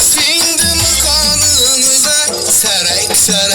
Siňdimi ganyňyza, serek-serek.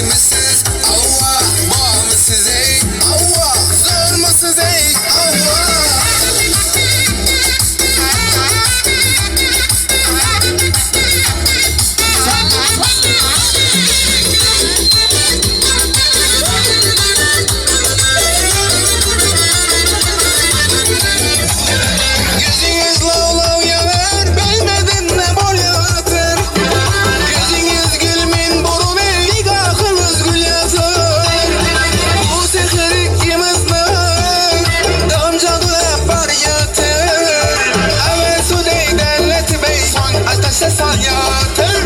Janlymysyz, hawa, Barmysyz eý, hawa, Zormusyz eý, hawa. Gözüňiz law-law ýanar, bilmedim ne bolýatyr. Gözüňiz gül men burumy, nigahyňyz gül ýatyr. Bu sehr ikimizden damja dörap barýatyr. Awel su deý derletip-eý, soň ataşa salýatyr.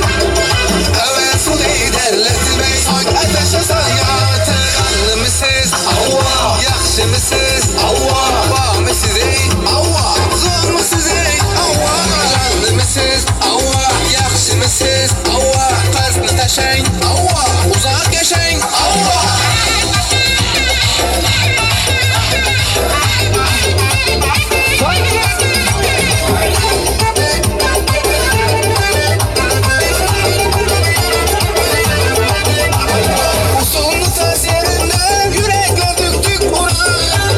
Awel su deý derletip-eý, soň ataşa salýatyr. Janlymy siz, hawa, ýagşymy siz, hawa, barmy siz eý, hawa, zormy siz eý, hawa. Janlymy siz, hawa, ýagşymy siz, hawa, kalpny taşaň, hawa, uzak ýaşaň, hawa. Usulny tas ýerinde ýürekler dük-dük urar.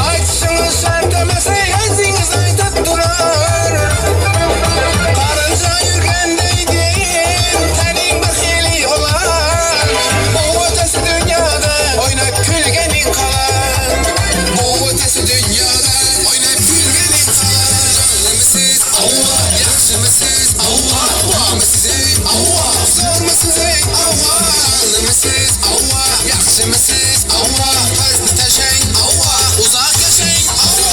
Aýtşyňyz şart emese özüňiz aýdyp durar. Garynja ýürgendeýdim teniň bir hili bolar. Bu ötesi dünýäde oýnap külgeniň kalar. Bu ötesi dünýäde oýnap külgeniň kalar. Janlymy siz, hawa, ýagşymy siz, hawa, barmy siz eý, hawa, zormy siz eý, hawa. Janlymy siz, hawa, ýagşymy siz, hawa, kalpny taşaň, hawa, uzak ýaşaň, hawa.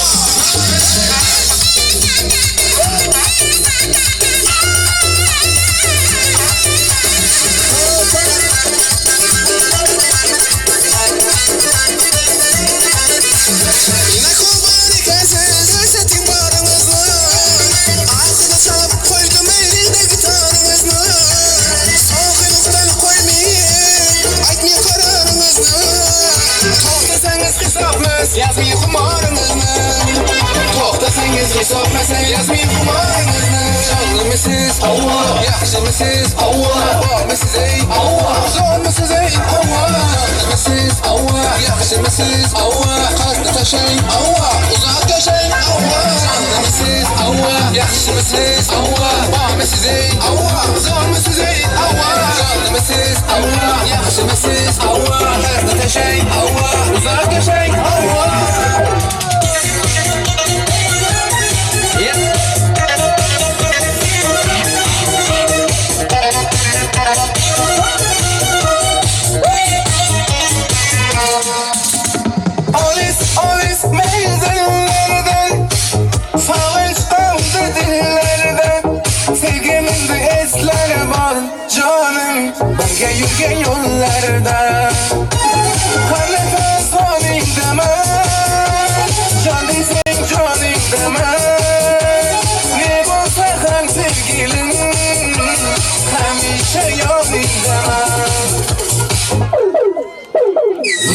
Ine kurban ekensiz, görsetiň baryňyzny. Arkada çalyp goýdum elinde gitaryňyzny. Soňky goýmaýyn, aýtmaýyn kararyňyzny. Togtasaňyz hesapmaz, ýazmaýyn humaryňyzny. Togtasaňyz hesapmaz, ýazmaýyn humaryňyzny. Janlymy siz, hawa, ýagşymy siz, hawa, barmy siz eý, hawa, zormy siz eý, hawa. Janlymy siz, hawa, ýagşymy siz, hawa, kalpny taşaň, hawa, uzak ýaşaň, hawa. Janlymy siz, hawa, ýagşymy siz, hawa, barmy siz eý, hawa, zormy siz eý, hawa. Janlymy siz, hawa, ýagşymy siz, hawa, kalpny taşaň, hawa, uzak ýaşaň, hawa. Olis, olis menzillerden Sagynç galdy dillerde Sevgimizde esler bar janym Birge ýürgen ýollarda Har nefes sanyňdaman Jan diýseň janyňdaman Ne bolsa ham sevgilim Hemişe ýanyňdaman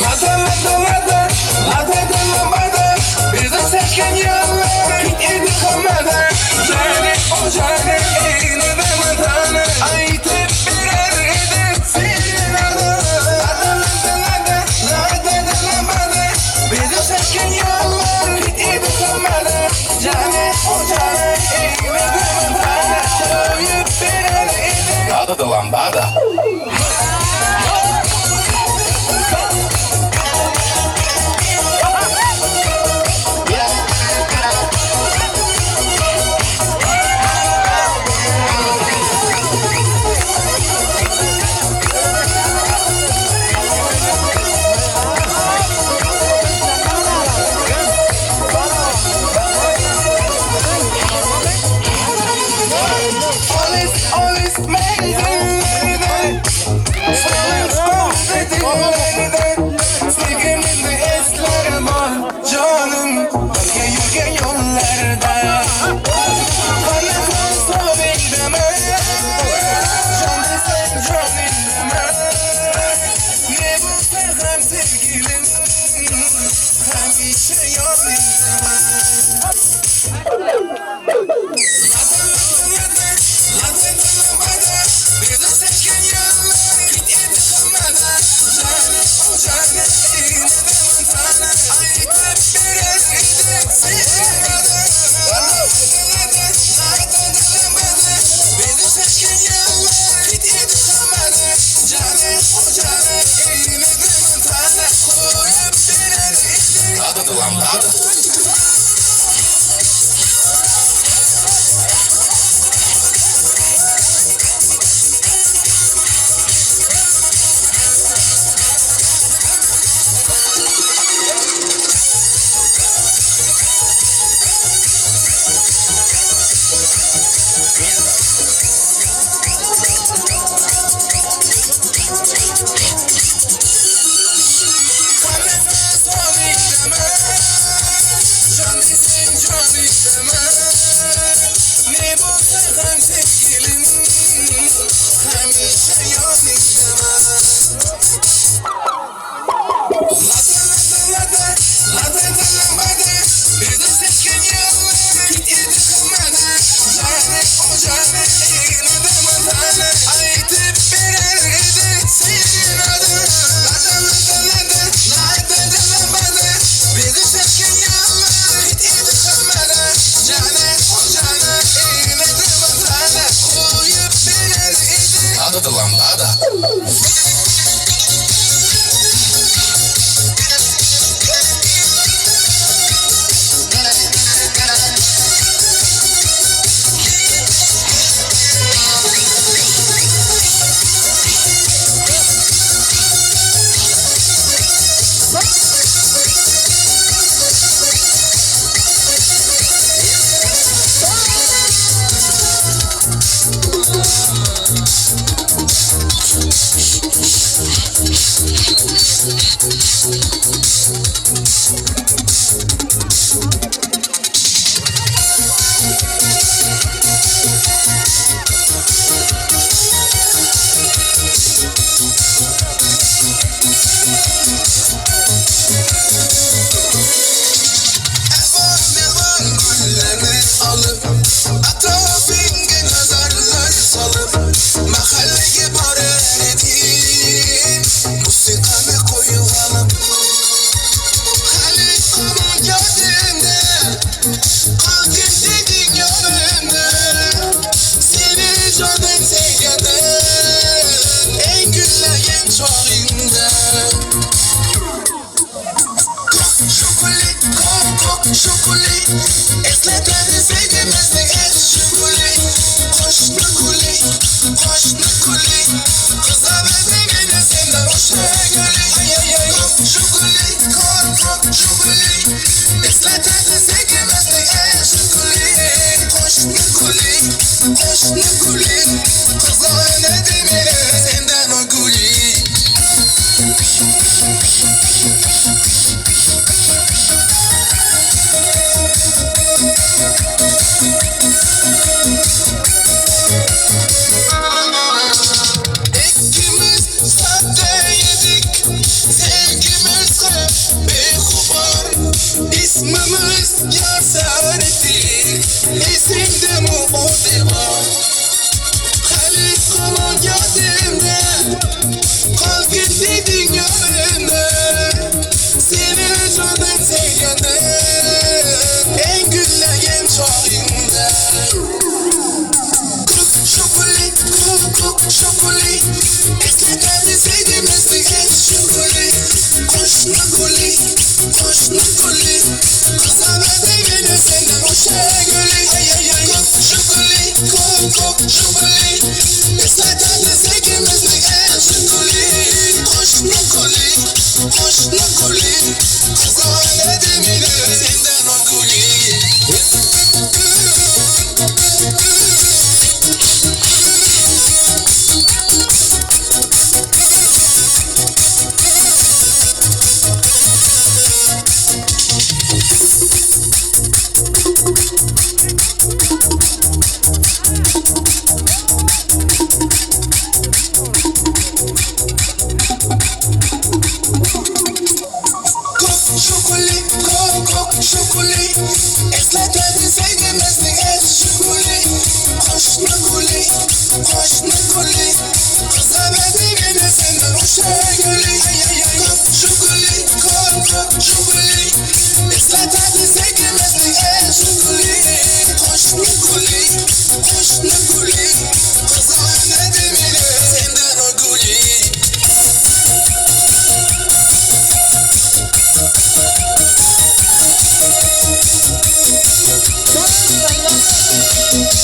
Lada lada lada Lada da lambada Bizi seçken ýyllar Hit edi hammada Jany o jany Eýledi matany Aýtyp berer edi serenada Lada lada lada Lada da lambada Bizi seçken ýyllar Hit edi hammada Jany o jany Eýledi matany Söýüp berer edi Lada da lambada. Olis, olis menzillerden.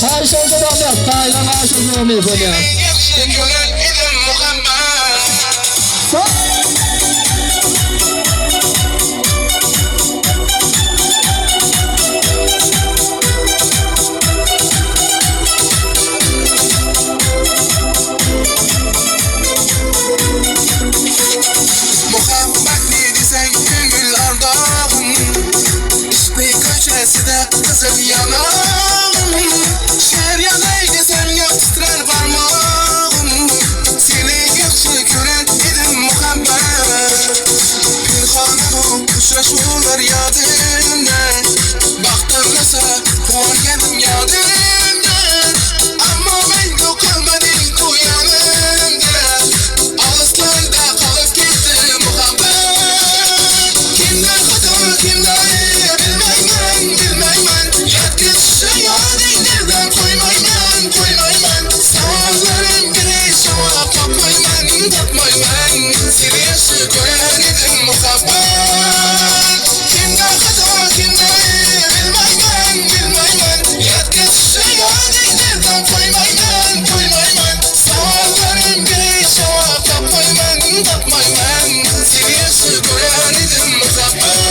Haýyş olsa da alýas, taýlan haýyş olsa da bolýar. Muhabbat ne diýseň köňül ardagym, Yşky köçeside gyzyl ýanagym, Şer ýaly desem ýok titrär barmagym, Seni ýagşy gören idim muhabbat. Pinhana bu uçraşuwlar ýadymda, Bagtdan rosa guwanýanym ýadymda, Ammo meňki galmady bu ýanymda, Alyslarda galyp ketdi muhabbat. Kimde hata, kimde aýyp bilmeýmen, bilmeýmen, Ýatga düşse ýadyň dilden goýmaýman, goýmaýman, Sowallarym biri jogap tapmaýman, tapmaýman, Seni ýagşy gören idim muhabbat. Kimde hata, kimde aýyp bilmeýmen, bilmeýmen, Ýatga düşse ýadyň dilden goýmaýman, goýmaýman, Sowallarym biri jogap tapmaýman, tapmaýman, Seni ýagşy gören idim muhabbat.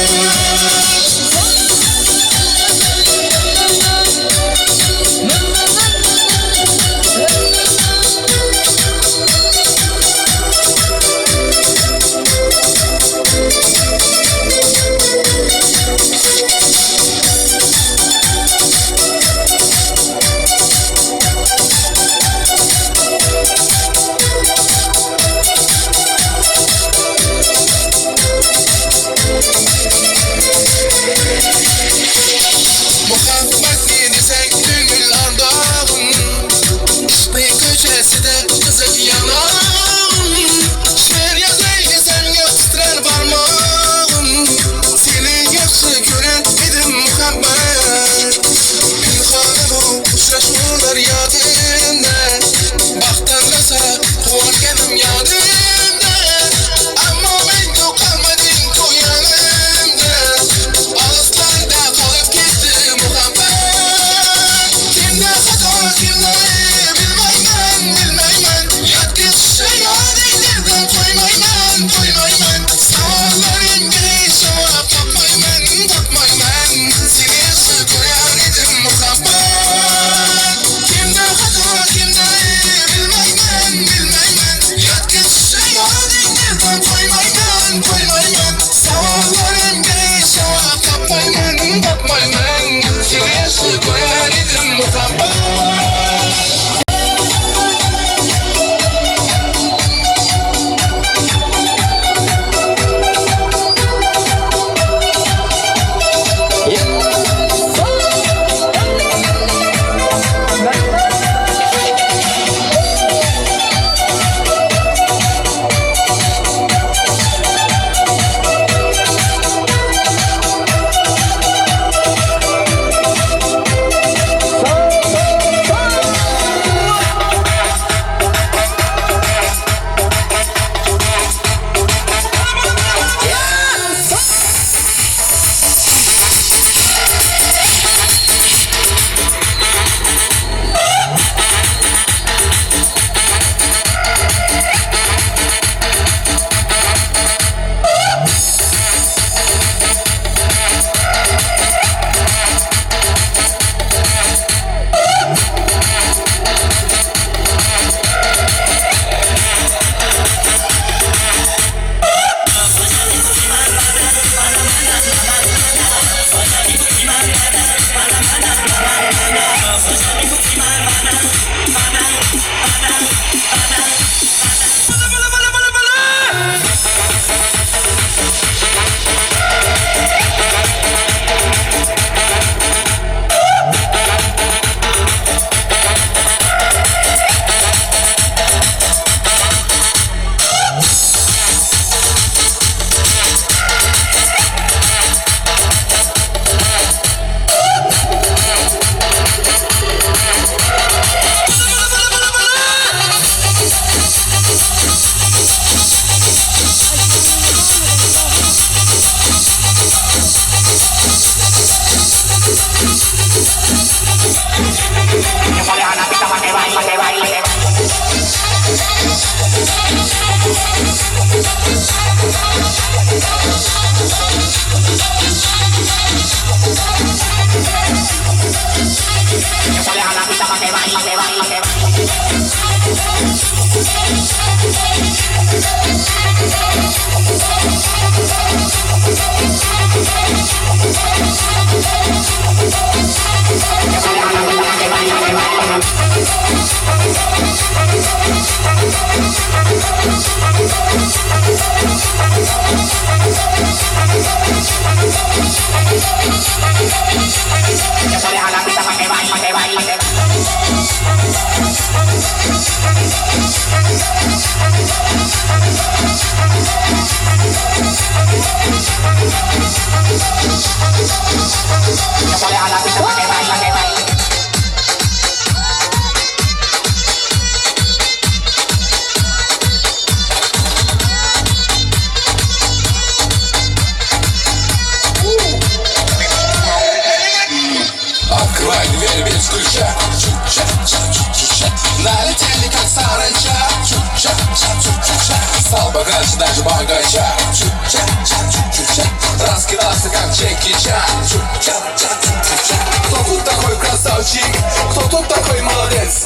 Открывай дверь без ключа. Чу-ча, ча-чу-чу-ча. Налетели как саранча. Чу-ча, ча-чу-чу-ча. Стал богаче даже богача. Чу-ча, ча-чу-чу-ча. Раскидался как Джеки Чан. Чу-ча, ча-чу-чу-ча. Кто тут такой красавчик? Кто тут такой молодец?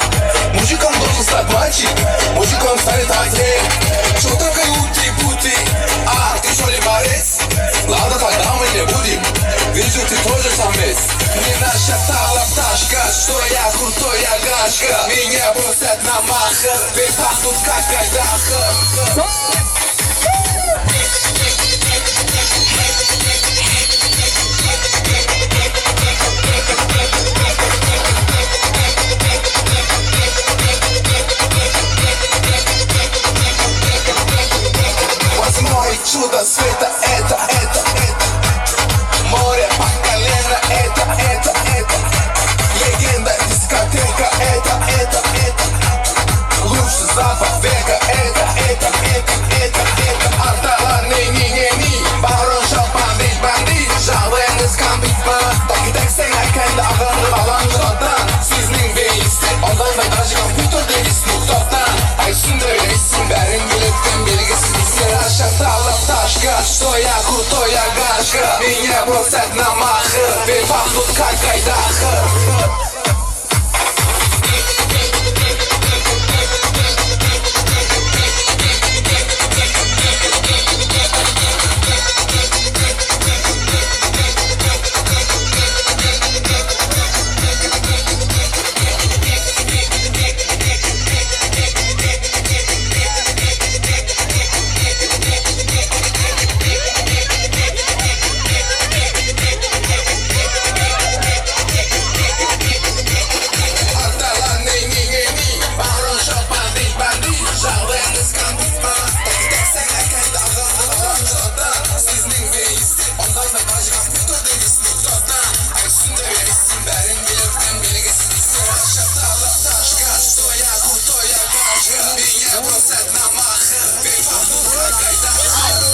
Мужиком должен стать мальчик. Мужиком станет отец. Чё такой ути-пути? А, ты что ли борец? Ладно, тогда мы не будем. Вижу, ты тоже самец. Не нашептала пташка, что я крутой агашка. Меня бросят на махер, ведь пахнут как айдаһар. Восьмое чудо света, это, это, это. Море по колено, это, это, это. Легенда, дискотека, это, это, это. Лучший запах века, это, это, это, это, это. Арталар не, не, не, не. Барон шалпан değil ben değil. Жағдайыңыз кәмпит па? Так и так сен әкәнді ағаңды балаңды одан. Сіздің бейісті, ондан да даже компьютер дегейсің ұқтатан. Айтсын да бересің, бәрін билеттен белгісіз Расшатала пташка, что я крутой агашка. Меня бросят на махер, ведь пахнут как айдаһар. Арталар не, не, не, не. Барон шалпан değil ben değil. Жағдайыңыз кәмпит па? Так и так сен әкәнді ағаңды балаңды одан. Сіздің бейісті, ондан да даже компьютер дегейсің ұқтатан. Айтсын да бересің, бәрін билеттен белгісіз Расшатала пташка, что я крутой агашка. Меня бросят на махер, ведь пахнут как айдаһар.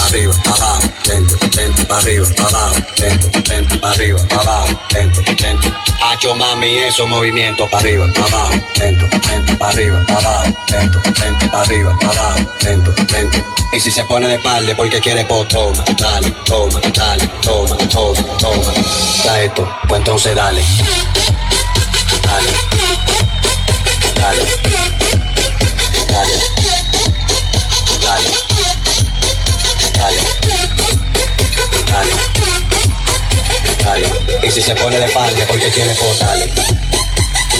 Arriba, abajo, lento, lento, arriba, abajo, lento, lento, arriba, abajo, lento, lento. Hacho mami, esos movimientos pa' arriba, abajo, lento, lento, arriba, abajo, lento, lento, arriba, abajo, lento, lento. Y si se pone de espalda porque quiere, pues toma, dale, toma, dale, toma, toma, toma. Da esto, pues entonces dale. Dale. Dale. Dale. Dale. Dale. Dale. Dale. Y si se pone de espalda porque quiere, pues dale.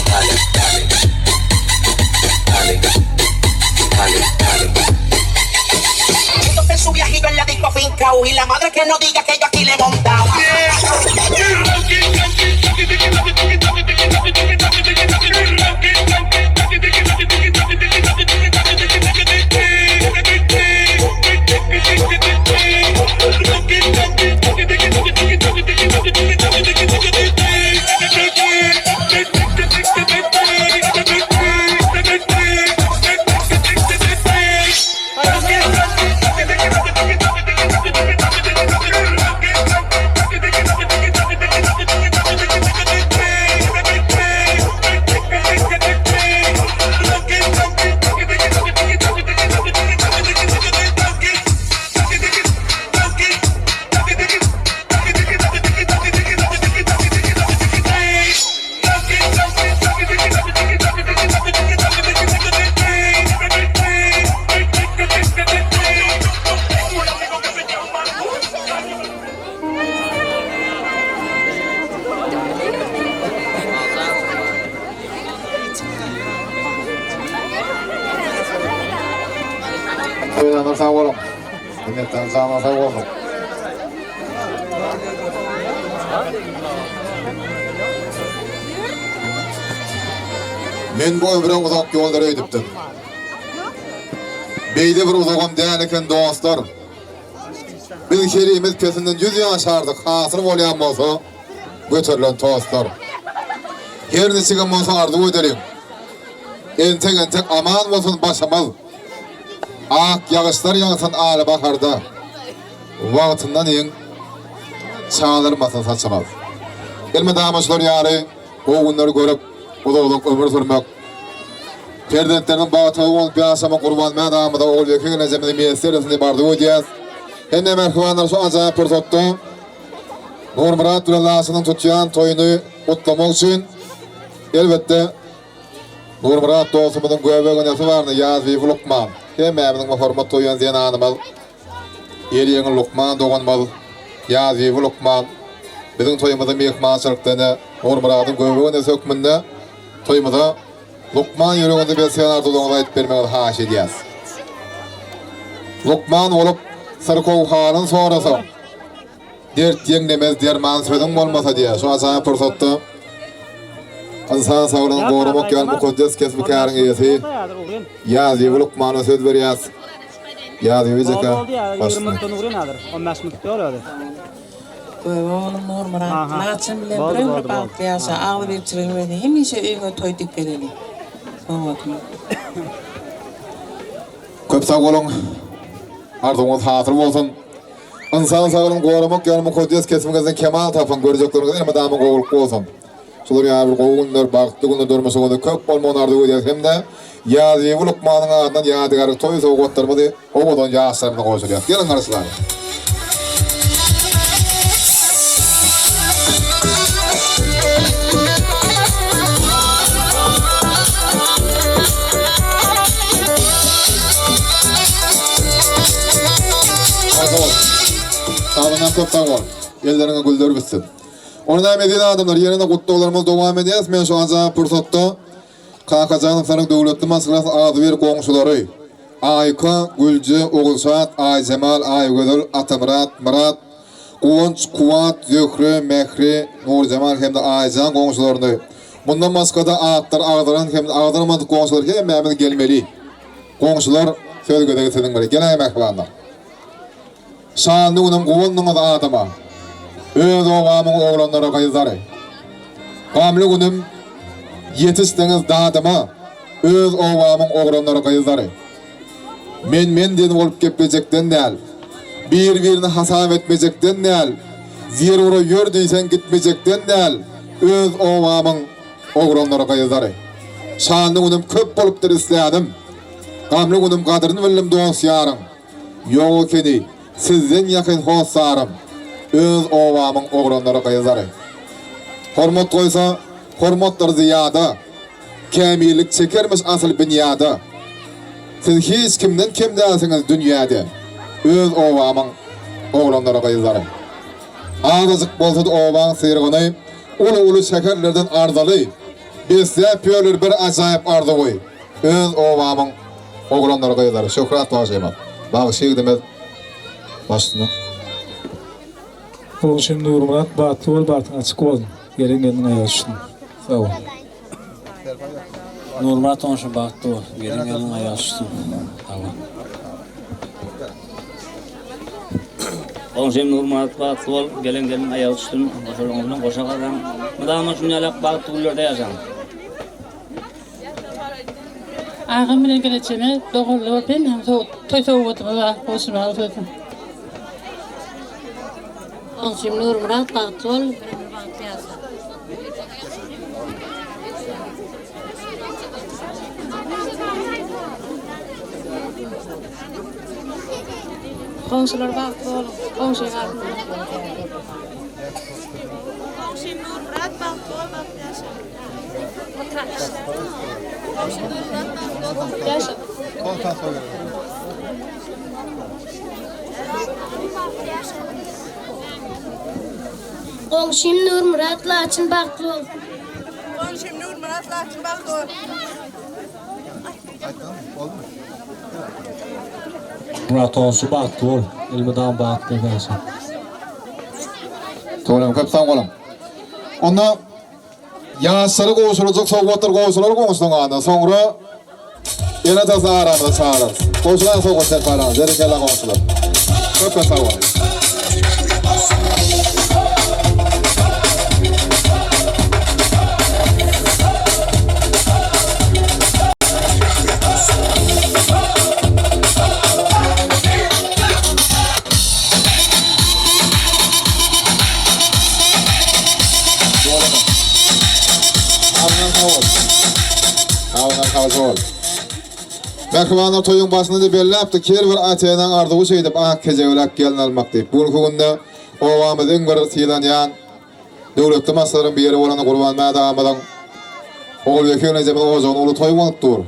Dale, dale. Dale. Dale, dale. Entonces su viajito en la disco fincao y la madre que no diga que yo aquí le he montao. Toýlanlar sag boluň. Minnetdar janyňyz sag bolsun. Men bu ömrem uzak ýoldur öýdüpdim. Beýle bir uzagam däl eken dostlar. Biz herimiz pesinden ýüz ýaşardyk, hasyl bolýan bolsa göterilen tostlar. Her niçigem bolsa arzuw edeliň. Entek-entek aman bolsun başymyz. Ak ýagyşlar ýagsyn aly baharda. Wagtyndan iň çalyrmasyn saçymyz. Elmydama şular ýaly gowy günleri görüp, uzak-uzak ömür sürmek, perzentleriniň bagtyýar bolup ýaşamak Gurbanmäd agamyza, Ogulbeke gelnejemize miýesser etsin diýip arzuw edýäs. Hemme mähribanlar şu ajaýyp pursatda Nurmyrat bilen Laçynyň tutýan toýuny gutlamak üçin, elbetde, Nurmyrat dostumyzyň göbek enesi bardy, Ýazbibi lukman. Hemmämiziň hormat goýýan zenanymyz, eli ýeňil lukman doganymyz Ýazbibi lukman biziň toýumyza myhmançylykda ene Nurmyradyň göbek enesi hökmünde toýumyza lukman ýüregiňizde besleýän arzuwlaryňyzy aýdyp bermegiňizi haýyş edýäs. Lukman bolup syrkaw halyn sorasaň, Dert ýeňlemez derman sözüň bolmasa diýýär. Şu ajaýyp pursatda ynsan saglygyny goramak ýaly mukaddes kesbi-käriň eýesi Ýazbibi lukmana söz berýäs. Ýazbibi jeke, başla. Göbek oglum Nurmyrat, Laçyn bilen bir ömür bagtly ýaşa, agzybirçiligiň bersin, hemişe öýüňe toý dik geleli. Sowgatymy. Köp sag boluň. Arzuwyňyz hasyl bolsun. Ynsan saglygyny goramak ýaly mukaddes kesbiňizden kemal tapyň, görjekleriňiz elmydama gowulyk bolsun. Şular ýaly bir gowy günler, bagtly günler durmuşyňyzda köp bolmagyny arzuw edýäris hem-de Ýazbibi lukmanyň adyndan ýadygärlik toý sowgatlarymyzy owadan ýaşlarymyza gowşurýarys. Geliň garşylalyň! Sag bol. Saglygyňa köp sag bol. Elleriňe güller bitsin. Onda näme eziz adamlar, ýene-de gutlaglarymyzy dowam edýäris. Men şu ajaýyp pursatda Kakajanowlaryň döwletli maşgalasy agzybir goňşulary, Aýka, Gülje, Ogulşat, Aýjemal, Aýgözel, Atamyrat, Myrat, Guwanç, Kuwat, Zöhre, Mähri, Nurjemal hem-de Aýjan goňşularyny, mundan başga-da atlary agzalan hem-de agzalmadyk goňşular hemmämiz gelmeli. Goňşular, söz gezegi siziň bilen. Geläý mähribanlar. Şanly günüm guwandyňyz adama. Öz obamyň oglanlary gyzlary. Gamly günüm ýetişdiňiz dadyma. Öz obamyň oglanlary gyzlary. Men-men diýen bolup geplejekden däl. Bir-birini hasap etmejekden däl. Zerura ýör diýseň gitmejekden däl. Öz obamyň oglanlary gyzlary. Şanly günüm köp bolupdyr islänim. Gamly günüm gadyryn bildim dost-ýaryň. Ýok ekeni sizden ýakyn hossarym. Öz obamyň oglanlary gyzlary. Hormat goýsa hormatdyr zyýada. Kämillik çekermiş asyl binýada. Siz hiç kimden kem dälsiňiz dünýäde. Öz obamyň oglanlary gyzlary. Azajyk bolsady obaň syrgyny, Uly-uly şäherlerden arzyly. Besläp ýörler bir ajaýyp arzuwy. Öz obamyň oglanlary gyzlary. Şöhrat bagşymyz. Bagşy ýigdimiz başyna. Goňşym Nurmyrat bagtly bol bagtyň açyk bolsun. Gelen gelniň aýagy düşsün. Sag bol. Nurmyrat goňşy bagtly bol. Gelen gelniň aýagy düşsün. Sag bol. Goňşym Nurmyrat bagtly bol. Gelen gelniň aýagy düşsün. Goşalygyňyz bilen goşa gazan. Mydama şuny ýalak bagtly günlerde ýaşaň. Agam bilen gelejeme doganly bolup hemmämiz toý sowgadymyz bar goşulmaga sözüm. Goňşym Nurmyrat bagtly bol, bir ömür bagtly ýaşa. Goňşular bagtly boluň, goňşy bagtly. Goňşym Nurmyrat bagtly bol, bagtly ýaşa. Goňşym Nurmyrat Laçyn bagtly bol. Goňşym Nurmyrat Laçyn bagtly bol. Murat goňşy bagtly bol. Elmydama bagtly ýaşa. Tüweleme köp sag boluň. Onda Ýaşlara gowşuryljak sowgatlar gowşurylar goňşularyň adyndan. Soňra ene-atasy aramyza çagyrarys. Gowşuran sowgat serpaýlaryňyz. Berekella goňşular. Köp köp sag boluň. Mähribanlar toýuň başynda-da belläpdik, her bir ata-enäň arzuwy şeýdip ak kejebelek gelin almak diýip. Bu günki günde obamyzda iň bir sylanýan döwletli maşgalalaryň biri bolan Gurbanmäd agamyzyň Ogulbeke gelnejemiziň ojagyna uly toý bolup dur.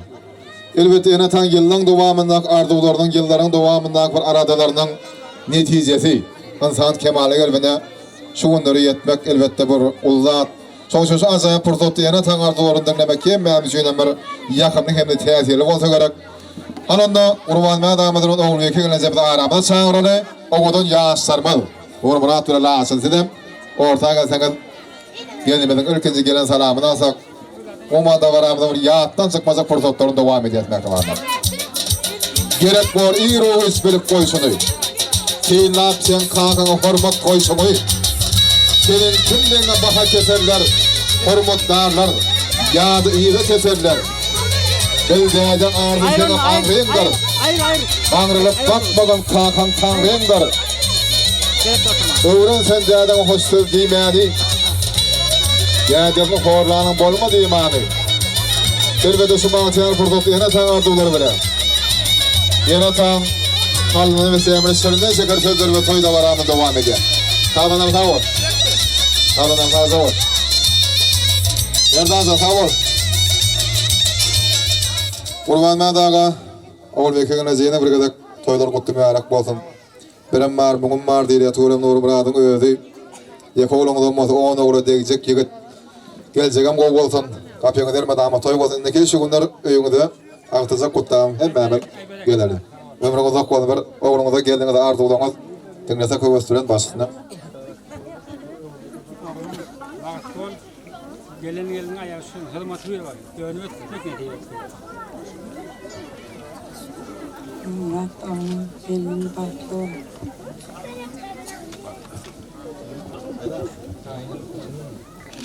Elbetde ene-ataň ýyllaň dowamyndaky arzuwlarynyň, ýyllaryň dowamyndaky bir aladalarynyň netijesi ynsan kemala gelmine şu günlere ýetmek elbetde bir uly zat. Şonuň üçin şu ajaýyp pursatda ene-ataň arzuwlaryny diňlemek hemmämiz üçin hem bir ýakymly hem-de täsirli bolsa gerek. Hany onda Gurbanmäd agamyz bilen Ogulbike gelnejemizi aramyza çagyraly, owadan ýaşlarymyz Nurmyrat bilen Laçyn sizem orta gelseňiz gelnimiziň ilkinji gelen salamyny alsak Umuman dabaramyzyň bir ýatdan çykmajak pursatlaryny dowam edýäs mähribanlar. Gerek bor ir-u-giç bilip goý şuny. Synlap seň kakaňa hormat goýşuňy. Seniň kimdigiňe baha keserler, hormatdarlar, ýa-da yza teserler. Bil dädeň arzy seňem aňryňdyr. Gaňrylyp bakmagyn kakaň taňryňdyr. Öwren sen dädeňe hoş söz diýmäni. Dädesini horlanyň bolmaz imany. Elbetde şu bagtyýar pursatda ene-ataň arzuwlary bilen. Ene-ataň kalbyna besleýän bir şirinden şeker sözleri we toý dabaramyz dowam edýär. Sazandam sag bol. Sazandam sag bol. Merdanjan sag bol. Gurbanmät aga, Ogulbeke gelneje ýene bir gezek toýlar gutly mübärek bolsun. Birim bar, müňüm bar diýilýär, Tuwelem Nurmyradyň özi. Ýeke ogluňyzam bolsa on ogla degjek ýigit. Geljegem gowy bolsun. Gapyňyz elmydama toý bolsun. Indiki şu günler öýüňize agtyjak gutlaň hemmämiz geleli. Ömrüňiz uzak bolsun bir ogluňyza gelniňize arzuwlaryňyz diňlesek höwes bilen baş üstüne. Bagtly bol. Gelen gelin aýagy düşsün. Hyzmaty bir bar. Dönüp ötmek nesip etsin. Myrat oglum gelniň bagtly bol.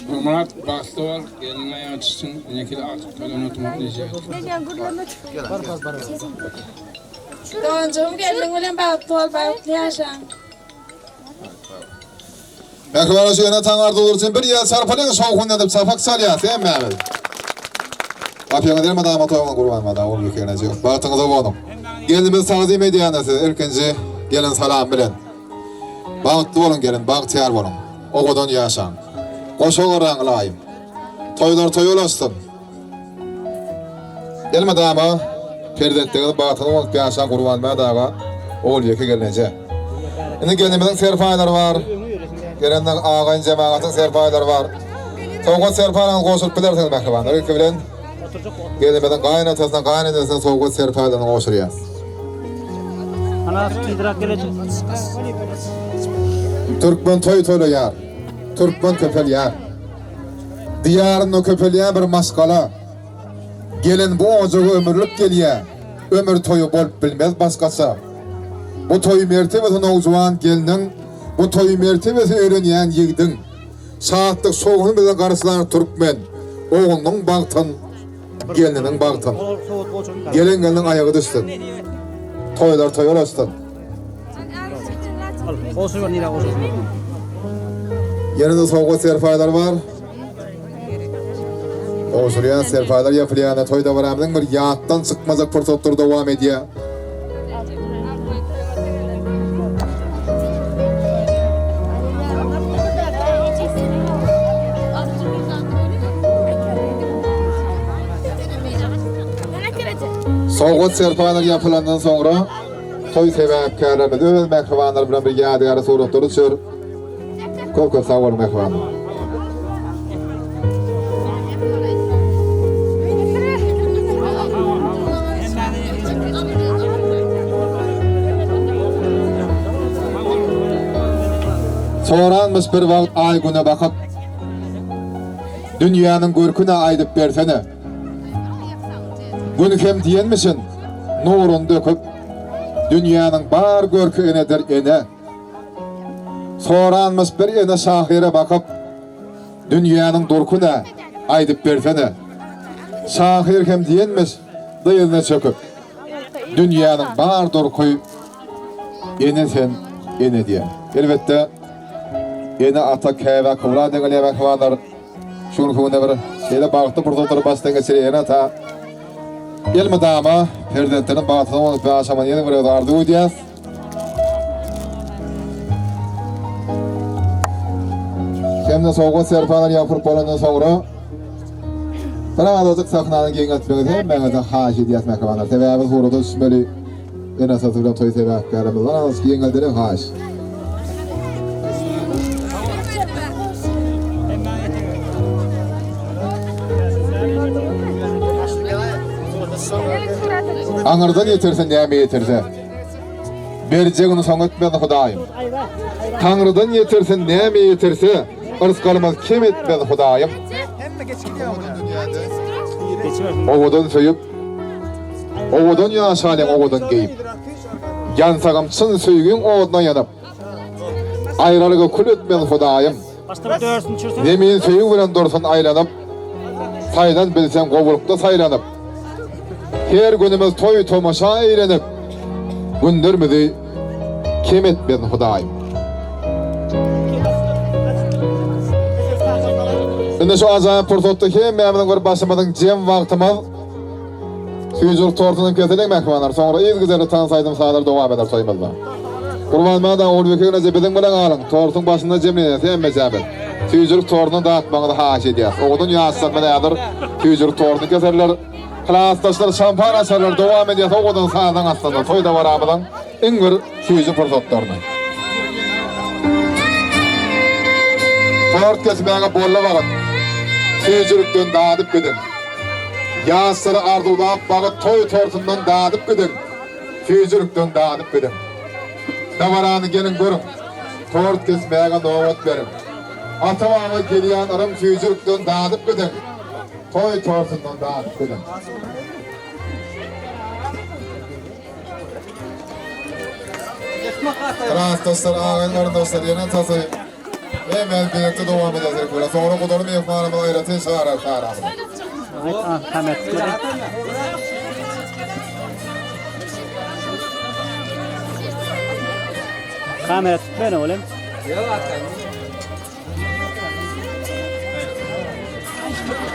Nurmyrat bagtly bol, gelniň aýagy düşsün, enekili agtyk toýdan ötmek nesip etsin. Doganjygym gelniň bilen bagtly bol, bagtly ýaşaň. Mähriban şu ene taň arzuwlary üçin bir ýel çarpalyň şowhun edip çapak çalýas hemmämiz. Gapyňyz elmydama toýuňyz Gurban bada Ogulbike enejik. Bagtyňyza guwanyň. Gelnimiz tagzym edýände siz ilkinji gelen salam bilen. Bagtly boluň gelin bagtyýar boluň. Owadan ýaşaň. Goşa garraň ylaýym. Toýlar toýa ulaşsyn. Elmydama perzentligiňiz bagtyňyz bolup ýaşaň Gurbanmät aga, Ogulbike gelneje. Indi gelnimiziň serpaýlary bar. Gelen agaýyn jemagatyň serpaýlary bar. Sowgat serpaýlaryňyzy goşuryp bilersiňiz mähribanlar. Ilki bilen gelnimiziň gaýynatasyna, gaýynenesine sowgat serpaýlaryny gowşurýas. Türkmen toý toýlaýar. Türkmen köpelýär. Diýarynda köpelýän bir maşgala. Gelen bu ojaga ömürlik gelýär. Ömür toýy bolup bilmez başgaça. Bu toý mertebesi nowjuwan gelniň, bu toý mertebesi öýlenýän ýigdiň. Şatlyk şowhun bilen garşylan türkmen oglunyň bagtyn, gelniniň bagtyn. Gelen gelniň aýagy düşsün. Toýlar toýa ulaşsyn. Ýene-de sowgat serpaýlar bar. Gowşurýan serpaýlar ýapylýanda toý dabaramyzyň bir ýatdan çykmajak pursatlary dowam edýär. Sowgat serpaýlar ýapylandan soňra Toý sebäpkärlerimiz öz mähribanlary bilen bir ýadygärlik suratlary düşer. Köp köp sag boluň mähribanlar. Soranmyş bir wagt aý güne bakyp, Dünýäniň görküne aýdyp bersene. Gün hem diýenmişin, nurun döküp, Dünýäniň bar görki enedir ene. Soranmyş bir ene şahyra bakyp, Dünýäniň durky nä, aýdyp bersene. Şahyr hem diýenmiş, dyzyna çöküp, Dünýäniň bar durky ene sen, ene diýen. Elbetde, ene-ata käbä kybla deňelýär mähribanlar. Şu günki günde bir şeýle bagtly pursatlary başdan geçirýän ene-ata elmydama perzentleriniň bagtyna guwanyp ýaşamagyny ýene bir gezek arzuw edýäris. Hem-de sowgat serpaýlar ýapylyp bolandan soňra bir azajyk sahnany giňeltmegiňizi hemmäňizden haýyş edýäris mähribanlar. Sebäbi surata düşmeli ene-atasy bilen toý sebäpkärimiz bar. Azajyk giňeldeliň haýyş. Aňyrdan ýetirse näme ýetirse. Berjegini soň etmez Hudaýym. Taňrydan ýetirsin näme ýetirse, yrsgalymyz kem etmez Hudaýym. Owadan söýüp, owadan ýaşalyň owadan geýip. Ýansagam çyn söýgiň oduna ýanyp, Aýralygy kül etmez Hudaýym. Zemin söýgi bilen dursun aýlanyp, Saýlan bilseň gowulykda saýlanyp. Her günümiz toý-tomaşa eýlenip, Günlerimizi kem etmez Hudaýym. Indi şu ajaýyp pursatda hemmämiziň bir başymyzyň jem wagtymyz. Süýjülik tortuny keseliň mähribanlar, soňra yzygiderli tans aýdym-sazlar dowam eder toýumyzda. Gurbanmyrat aga Ogulbeke gelneje biziň bilen galyň, tortuň başynda jemlenýäs hemmejämiz. Süýjülik tortuny datmagyňyzy haýyş edýäs. Owadan ýaşlarymyz häzir süýjülik tortuny keserler. Klasdaşlar şampan açarlar, dowam edýäs owadan sazyň astynda toý dabaramyzyň iň bir süýji pursatlaryny. Tort kesmäge boldy wagt. Süýjülikden dadyp gidiň. Ýaşlary arzuwlap bagyt toý tortundan dadyp gidiň. Süýjülikden dadyp gidiň. Dabarany geliň görüň. Tort kesmäge nobat beriň. Ata-baba gelýän yrym süýjülikden dadyp gidiň. Toý tortundan dadyp gidiň. Klasdaşlar, agaýyn garyndaşlar, ene-atasy hemmämiz birlikde dowam ederdik bolar. Soňra gudaly myhmanymyz aýratyn çagyrar saramyzy. Kamera tutmaýan olam.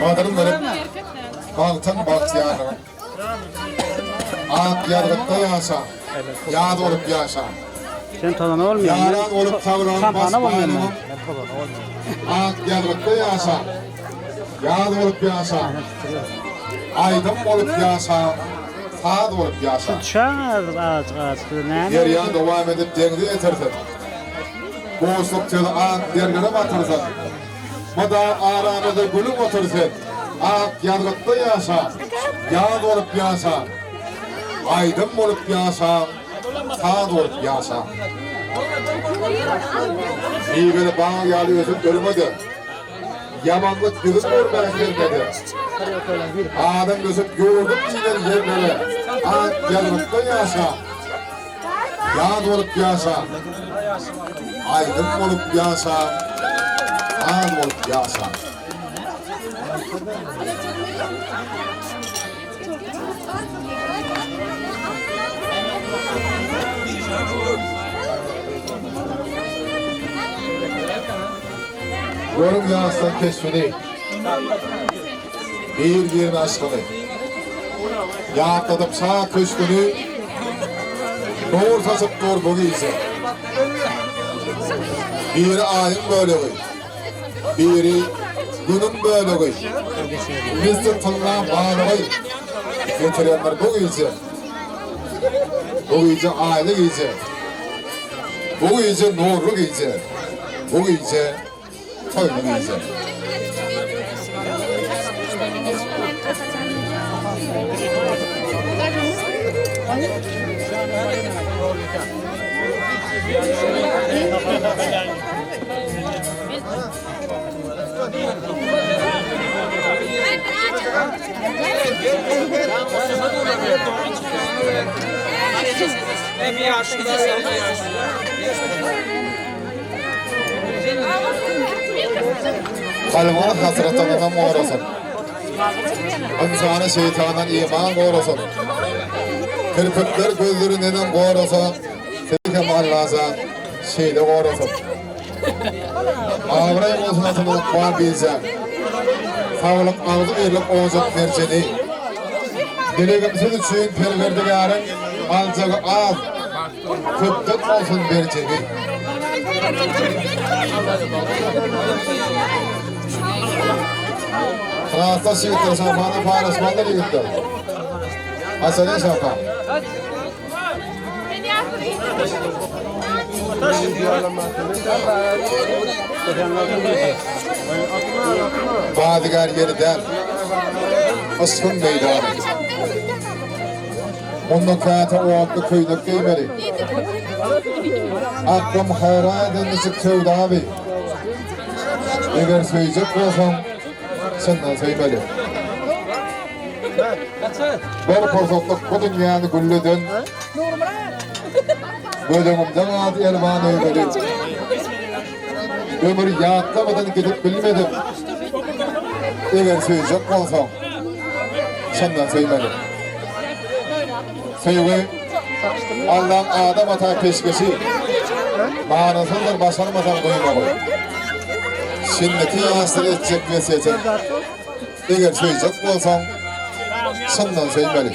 Gadyrym bilip, bagtyň bagtyýarlygyň. Ak ýazgytda ýaşa, ýaz bolup ýaşa. Sen tozana bolmaýan. Ýaran bolup saglygyň baş baýlygyň. Ak ýazgytda ýaşa, ýaz bolup ýaşa. Aýdym bolup ýaşa, saz bolup ýaşa. Düşäň az az az näme? Derýa dowam edip deňze ýetirsin. Boşluk sözi ak derlere batyrsyn. Mydam aramyzda gülüp otur sen. Ak ýazgytda ýaşa, ýaz bolup ýaşa. Aýdym bolup ýaşa, saz bolup ýaşa. Miweli bag ýaly ösüp ölme-de, Ýamanlyk ýüzün görmän gelmedi. Adam ösüp ýurdum diýlen ýerlere ak ýazgytda ýaşa. Ýaz bolup ýaşa. Aýdym bolup ýaşa. Saz bolup ýaşa. Görüň ýaşlaň keşbini, Bir-birine aşkyny. Ýatladyp şa köşgüni, Nur saçyp dur bu gije. Biri aýyň bölegi, Biri Günüň bölegi, Misli tylla balygy Getirendir bu gije. Bu gije aýly gije, Bu gije nurly gije, Bu gije toýly gije. Kalbyňy hasratdan hem gorasyn. Ynsany şeýtandan iman gorasyn. Kirpikler gözleri neden gorasa, sizi hem Allajan şeýle gorasyn. Abraý bolsun atyň ykbal bijäň. Saglyk agzybirlik ojak merjeni. Dilegim siz üçin Perwerdigäriň aljagy az, köpden bolsun berjegi. Klasdaş ýigitler şampana paýlaşmalydyr ýigitler. Açalyň şampan. Bazygär ýeri däl, yşgyň meýdany. Munda käte otly köýnek geýmeli. Aklym haýran eden niçik söwda bi. Eger söýjek bolsaň, çyndan söýmeli. Bir pursatlyk bu dünýäni gülleden, Göz öňümde galdy elwan öýleri. Ömür ýatlamadan gidip bilmedim. Eger söýjek bolsaň, çyndan söýmeli. Söýgi Allaň Adam ata peşgeşi, Manysyzdyr başarmasaň duýmagy. Şindiki ýaşlara etjek wesýetim, Eger söýjek bolsaň, çyndan söýmeli.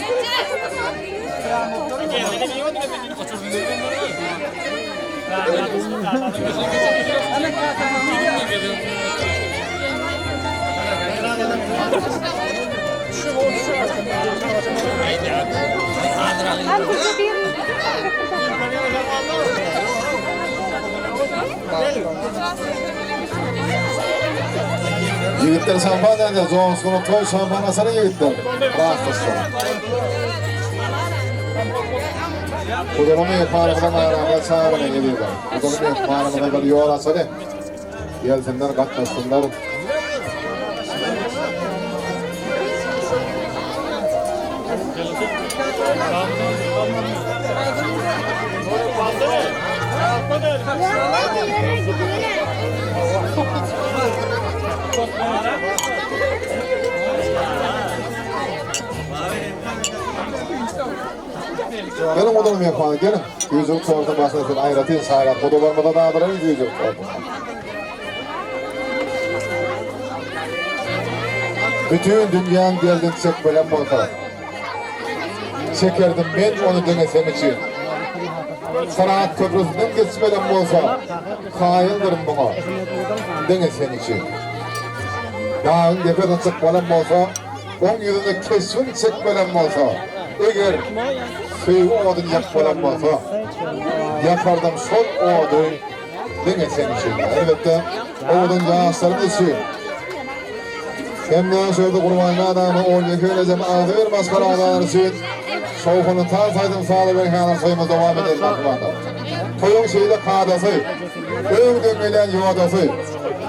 Ýigitler şampan näde? Joşguny toý şampan açaly ýigitler. Rahatlaşsyn. Gudaly myhmanymyzyň aramyza çagyryň ezizler. Gudaly myhmanymyza bir ýol açaly. Gelsinler, gatnaşsynlar. Geliň oduň myhmany, geliň. Süýjülik tortuň başyna siz aýratyn çaýrak gudalarymyza dadyraýyn süýjülik tortuny. Bütin dünýäň derdini çekmelem bolsa, çekerdim men ony diňe seň üçin. Syrat köprüsinden geçmelem bolsa, kaýyldyryn muňa diňe seň üçin. Dagyň depesine çykmalam bolsa, oň ýüzünde keşbiň çekmelem bolsa, eger söýgi oduny ýakmalam bolsa, ýakardym şol ody diňe seň üçin. Elbetde, owadan ýaşlarymyz üçin. Hem-de şu ýerde Gurbanly adamy Oljeke ejem agzybir maşgala agzalary üçin şowhunly tans aýdym-sazy bilen häzir toýumyzy dowam ederis mähribanlar. Toýuň şeýle kadasy, öňden gelýän ýodasy.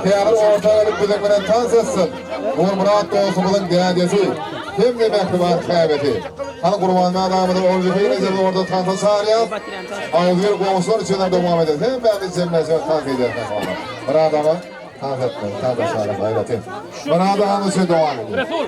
Häzir orta gelip biziň bilen tans etsin Nurmyrat dostumyzyň dädesi hem-de mähriban käbesi. Hany Gurbanly adamyzy Oljeke ejemizi orta tansa çagyrýas. Agzybir goňşular üçin hem dowam ederis. Hemmämiz jemleşip tans edýäris mähribanlar. Myrat aga. Tans etmeli, tansa çagyryň aýratyn. Myrat agam üçin dowam edýär. Resul.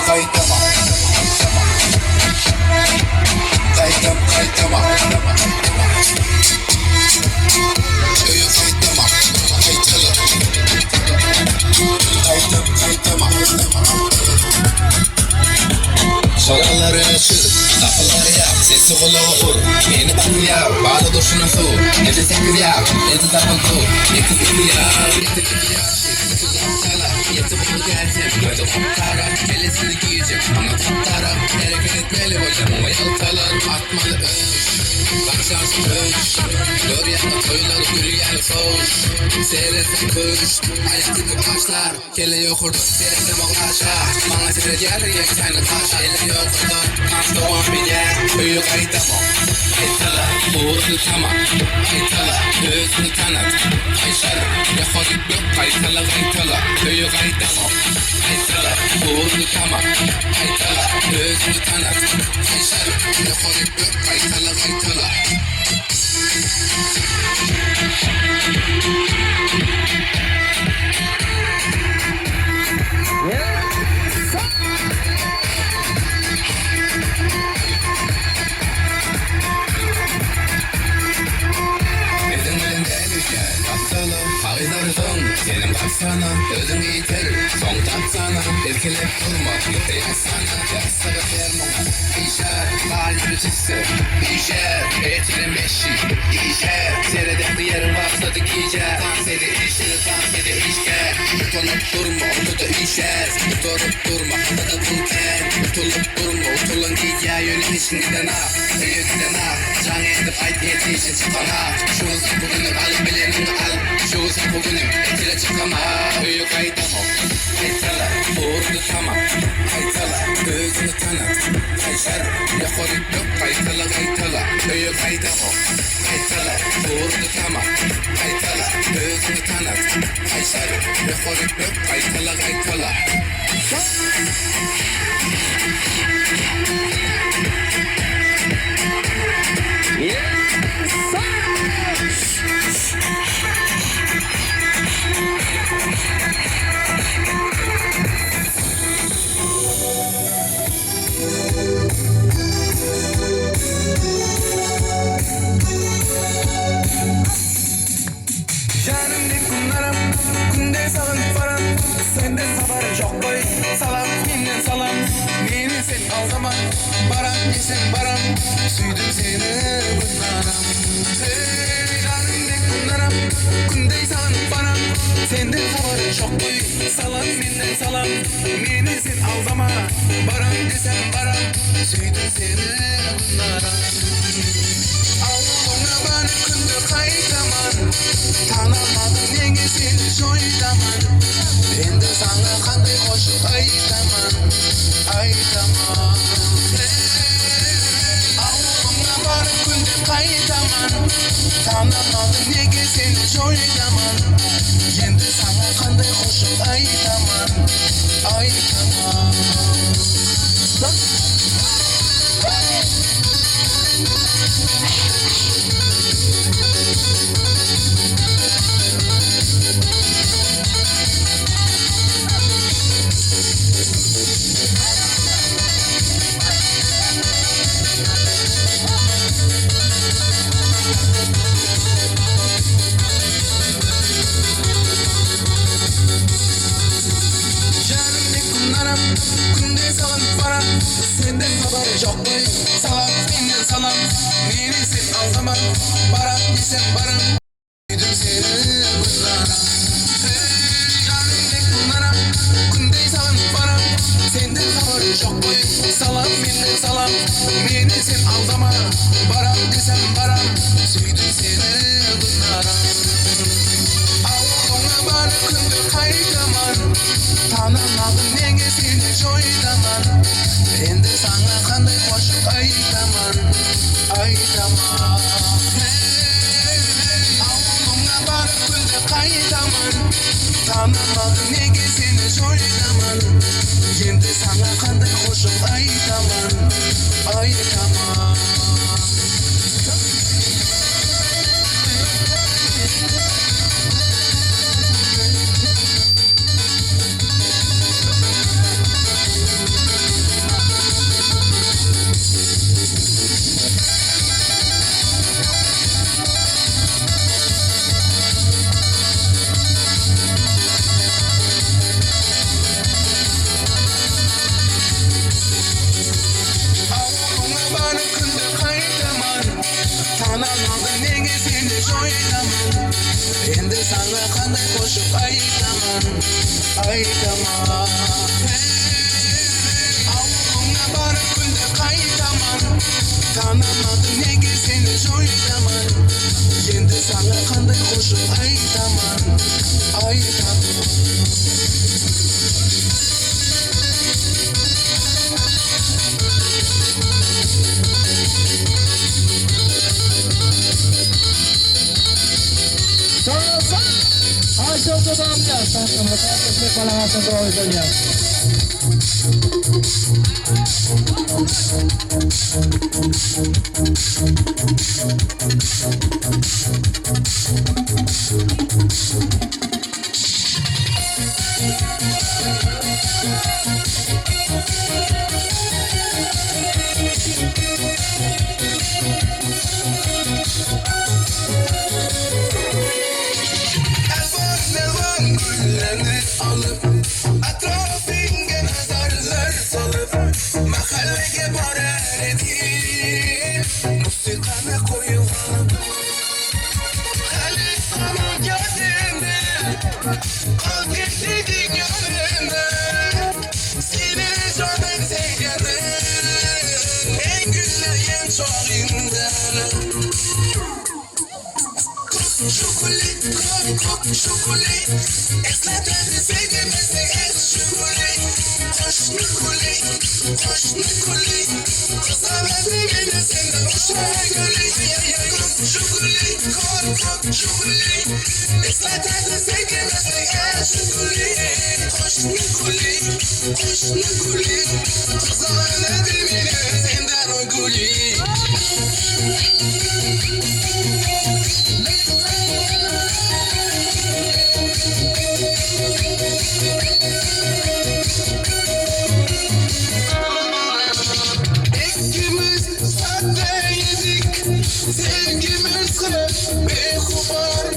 gaýtama Gaýtam gaýtama Öýe gaýtama Gaýtala Gaýtam gaýtama Şaralary öçür, gapylary ýap, sesi gulaga ur, Meni batyrýar, bada durşuna suw, Gije sekiz ýar, eti tapyl suw, Ýeti iki ýar, ýeti iki ýaşy, Ýeti gapdala, ýeti gowy dälsem, Gözi gapgara, kellesini giýjek, Maňa gapdara, hereket etmeli bolýa, Muňa ýaltalar, atmaly öş, Gaçarsyň öş, Görýäňmi toýlar, gülýäň hoş, Seretseň köş, aýak dikip başlar. Kelle ýokarda, seretmem aşa Maňa seredýärler ýeksäni taşa Elle ýokarda, tans dowam edýär Öýe gaýdamok, gaýtala Ugruny tama, gaýtala Özüňi tanat, gaýşar Ýokaryk bök, gaýtala, gaýtala Öýe gaýdamok, gaýtala Ugruny tama, gaýtala Özüňi tanat, gaýşar Ýokaryk bök, gaýtala, gaýtala. Biziň bilen däl öýdýän gapdala Kagyzlary zyň, senem gapsana Özüň ýitir, soň tapsana Irkilip durma, ýeke ýatsana Ýassygy ber muňa, işär Galyby çyksa, işär Ertirem beşi, işär Seredekli ýeriň başlady gije Tans ede işini, tans ede işgär Utanyp durma, ortada işär Gutaryp durma, hasada pul kän Utulyp durma, utulan gidýär Ýöne işiň gidenak, öýe gidenak Jaň edip aýt ertir işe çykanak Şu gün soňky günüm, alyp bileniňi al Şu gün soňky günüm, ertire çykamak Öýe gaýdamok, gaýtala Ugruny tama, gaýtala Özüňi tanat, gaýşar Ýokaryk bök, gaýtala, gaýtala Öýe gaýdamok, gaýtala Ugruny tama, gaýtala Özüňi tanat, gaýşar Ýokaryk bök, gaýtala, gaýtala. Janym dek günlerim, Günde sagynyp baram, Senden habarym ýok goý, Salam menden salam, Meni sen aldama, Baram diýsem baram, Söýdüm seni Gülnaram. Eý, janym dek günlerim, Günde sagynyp baram, Senden habarym ýok goý, Salam menden salam, Meni sen aldama, Baram diýsem baram, Söýdüm seni Gülnaram. Awulyňa baryp günde gaýtaman, Tanamadyň neňe seni joýtaman, Endi saňa kanday goşuk aýtaman, Aýtaman. Eý, awulyňa baryp günde gaýtaman, Tanamadyň nege seni joýtaman, Endi saňa kanday goşuk aýtaman, Aýtaman. Janym dek günlerim, Günde sagynyp baram, Senden habarym ýok goý, Salam menden salam, Meni sen aldama, Baram diýsem baram, Söýdüm seni Gülnara. Eý, janym dek günlerim, Günde sagynyp baram, Senden habarym ýok goý, Salam menden salam, Meni sen aldama, Baram diýsem baram, Söýdüm seni Gülnara. Awulyňa baryp günde gaýtaman, Tanamadyň neňe seni joýtaman, Endi saňa kanday goşuk aýtaman, Aýtaman. Heý, awulyňa baryp günde gaýtaman, Tanamadyň nege seni joýtaman, Endi saňa kanday goşuk aýtaman, Aýtaman. aýdaman Aýdaman Hey Awulyňa baryp günde gaýdaman Tanamadym nege seni joýdaman Endi saňa kanday goşuk aýdaman Aýdaman. Elvan elvan güllerini alıp Etrafınga nazarlar salıp Mahallege barar edim Musikanı koyup Hali sana geldiğinde Kalk gittiğin yanında Seni canım sevgilim En gülleyen çağında Şukuli, kok kok şukuli Esnetedi sevgimizi et şukuli Hoşnu kuli, hoşnu kuli Kısaverdi beni senden hoşuna gülü Kok şukuli, kok kok şukuli Esnetedi sevgimizi et şukuli Hoşnu kuli, hoşnu kuli Kısaverdi beni senden o gülü. İkimiz sade yedik, sevgimiz hep bekubar.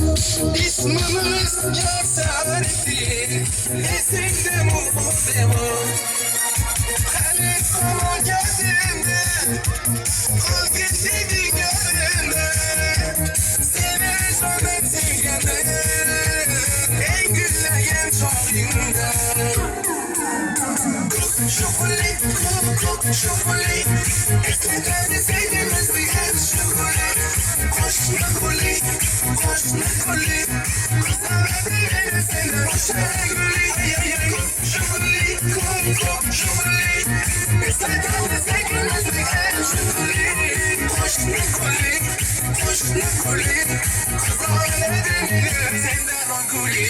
İsmimiz yazardı, esinde muhtevar. Hani sana geldiğinde, kal gittiğin yerinde. Seni zahmet sevgende, en gülleyen çağında. Şukuli, kok kok şukuli. Esnetedi sevgimizi hep şukuli. Koş nukuli, koş nukuli. Kısaverdi beni senden hoşuna gülü. Ay ay ay. Şukuli, kok kok şukuli. Esnetedi sevgimizi hep şukuli. Koş nukuli, koş nukuli. Kısaverdi beni senden o gülü.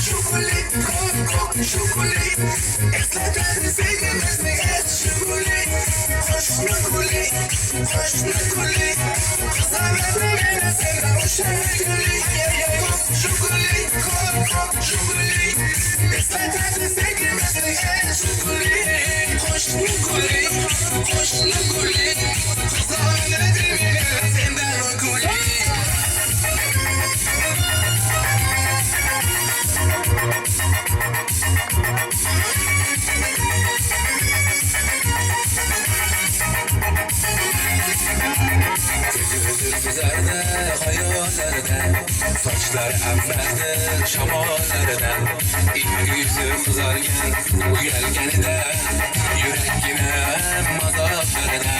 Şukuli, kok kok şukuli. Esnetedi sevgimizi et şukuli. Hoş nukuli, hoş nukuli. Kısaverdi beni senden hoşuna gülü. Kok şukuli, kok kok şukuli. Esnetedi sevgimizi et şukuli. Hoş nukuli, hoş nukuli. Kısaverdi beni senden o gülü. Güzerdi hayallerden Saçlar emberdi şamallerden İlk yüzü kızarken uyarkenide Yürek yine mazatlarına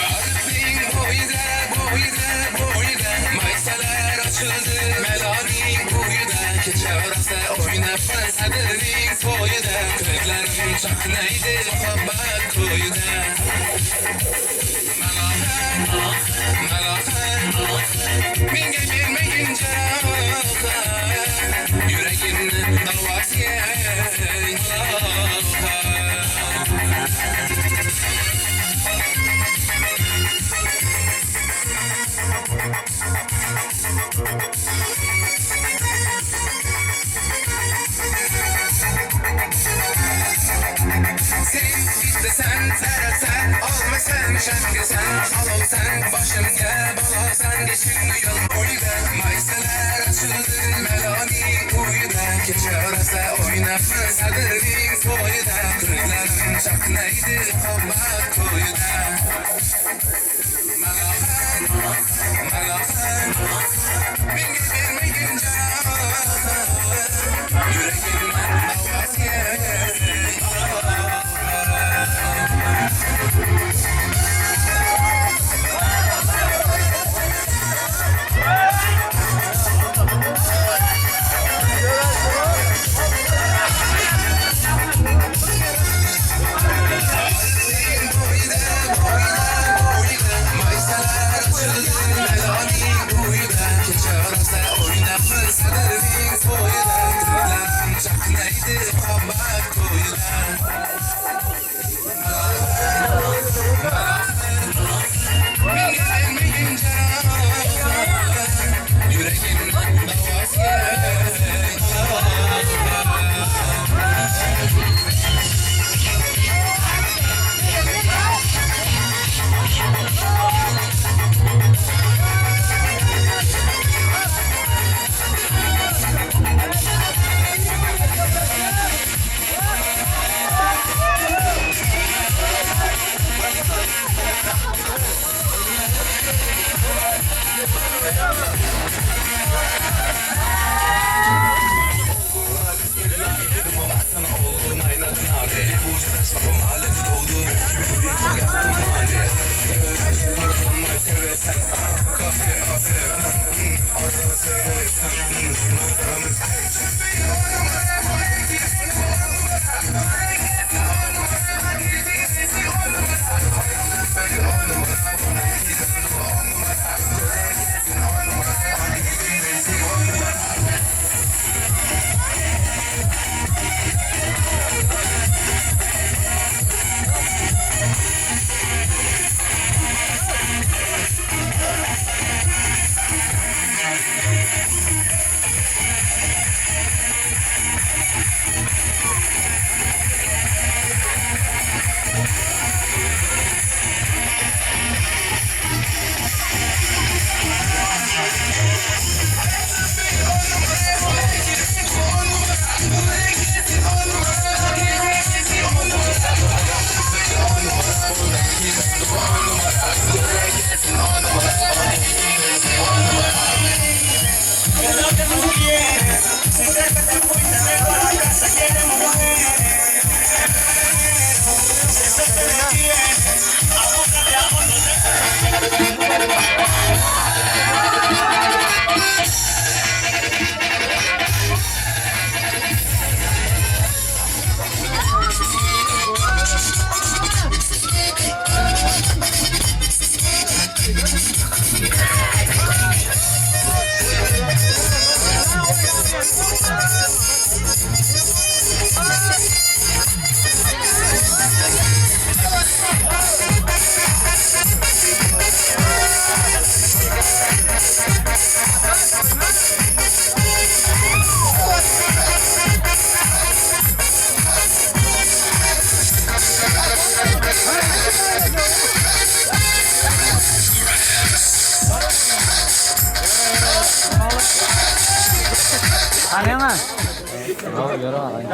Arifin boyda boyda boyda Maysalar açıldı melanin boyda Keçe orası oynap sadrinin soyda Gözlerim çaknaydı muhabbet kuyuda Malahat, menga bermagin jarohat, yuragimni davosi Malahat.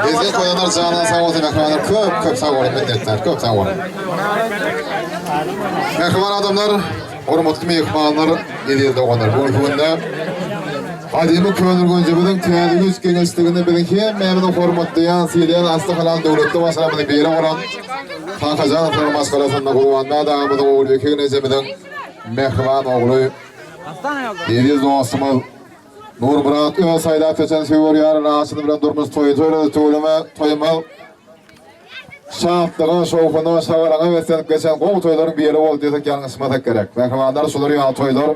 Lezzet goýanlar janyňyz sag bolsun mähribanlar köp köp sag boluň minnetdar köp sag boluň. Mähriban adamlar, hormatly myhmanlar, eziz doganlar bu günki günde gadymy Köneürgenjimiziň täze güýç geňeşliginde biziň hemmämiziň hormatlaýan, sylaýan asly halal döwletli maşgalamyzyň biri bolan Kakajanowlaryň maşgalasynda Gurbanmät agamyzyň Ogulbike ejemiziň mähriban ogly eziz dostumyz Nurmyrat öz saýlap seçen söwer ýary Raşydy bilen durmuş toýy toýlady tüweleme toýumyz şatlyga şowhuna şagalaňa beslenip geçen gowy toýlaryň biri boldy diýsek ýalňyşmasak gerek mähribanlar şular ýaly toýlar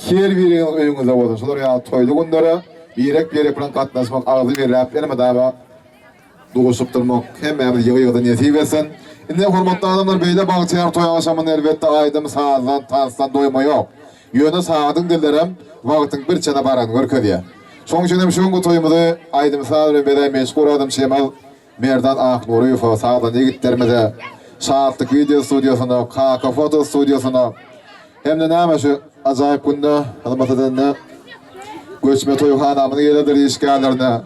her biriňiziň öýüňizde bolsun şular ýaly toýly günlere birek birek bilen gatnaşmak agzy birläp elmydama Duşup durmak hemmämiz ýygy-ýygydan nesip etsin. Indi hormatly adamlar beýle bagtyýar toý agşamynda elbetde aýdym sazdan, tansdan doýma ýok. Ýöne sagadyň dillerem wagtyň bir çene baranyny görkezýär. Şoň üçin hem şu günki toýumyzy aýdym-saz bilen bezän meşhur aýdymçymyz Merdan Aknuryýewe, sazanda ýigitlerimize. Şatlyk wideo studiýasyna, Kaka foto studiýasyna hem-de näme şu ajaýyp günde hyzmat edende göçme toýhanamyzyň ýeledir işgärlerine,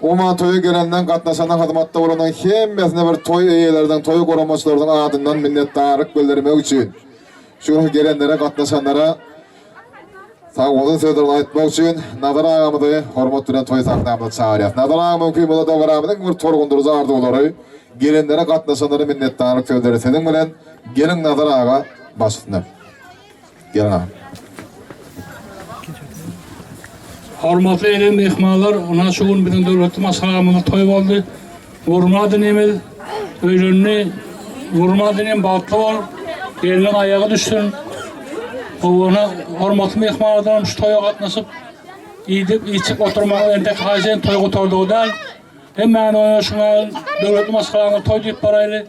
umuman toýa gelenden, gatnaşandan, hyzmatda bolanyň hemmesine bir toý eýeleriniň, toý guramaçylarynyň adyndan minnetdarlyk bildirmek üçin şu gün gelenlere, gatnaşanlara Sagbolsun sözlerini aýtmak üçin Nazar agamyzy hormat bilen toý sahnamyza çagyrýas. Nazar aga mümkin bolsa dabaramyzyň bir tolgundyryjy arzuwlary, gelenlere gatnaşanlara minnetdarlyk sözleri siziň bilen. Geliň Nazar aga baş üstüne. Geliň agam. Hormatly ene myhmanlar, ynha şu gün biziň döwletli maşgalamyzda toý boldy. Nurmyrat inimiz öýlendi. Nurmyrat inim bagtly bol. Gelniň aýagy düşsün. Owana hormatly myhmanlardan şu toýa gatnaşyp, iýdip, içip oturmagy entek haýyş edin, toý gutardygy däl. Hemmäni oýa şuňa döwletli maşgalaňyz toý diýip baraýly.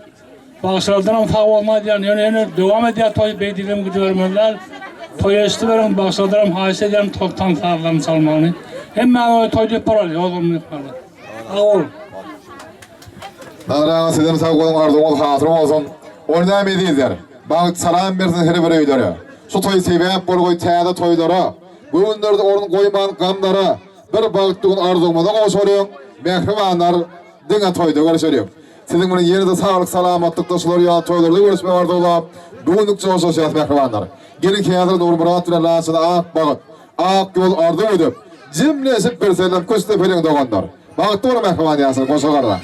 Bagşylardanam sag bolsun aýdýan, ýöne ýene dowam edýär toý, beý diýibem gidibermeli däl. Toýa eşidiberiň, bagşylardanam haýyş edýän tans sazlaryny çalmagyny. Hemmäni oýa toý diýip baraýly, ýolgun myhmanlar. Sag boluň. Nazar aga sizem sag boluň arzuwyňyz hasyl bolsun. Ol näme ezizler. Bagt salam bersin her bir öýlere. Şu toý sebäp bolgaý täze toýlara. Göwünlerde orun goýman gamlara. Bir bagtly gün arzuwymyza goşalyň. Mähribanlar diňe toýda görüşeliň. Siziň bilen ýene-de saglyk salamatlykda şular ýaly toýlarda görüşmegi arzuwlap bu günlük joşlaşýas mähribanlar. Geliň häzir Nurmyrat bilen Laçyna ak bagt, Ak ýol arzuw edip, jemleşip bir sellem küştdepeliň doganlar. Bagtly boluň mähriban ýaşlar goşa garra.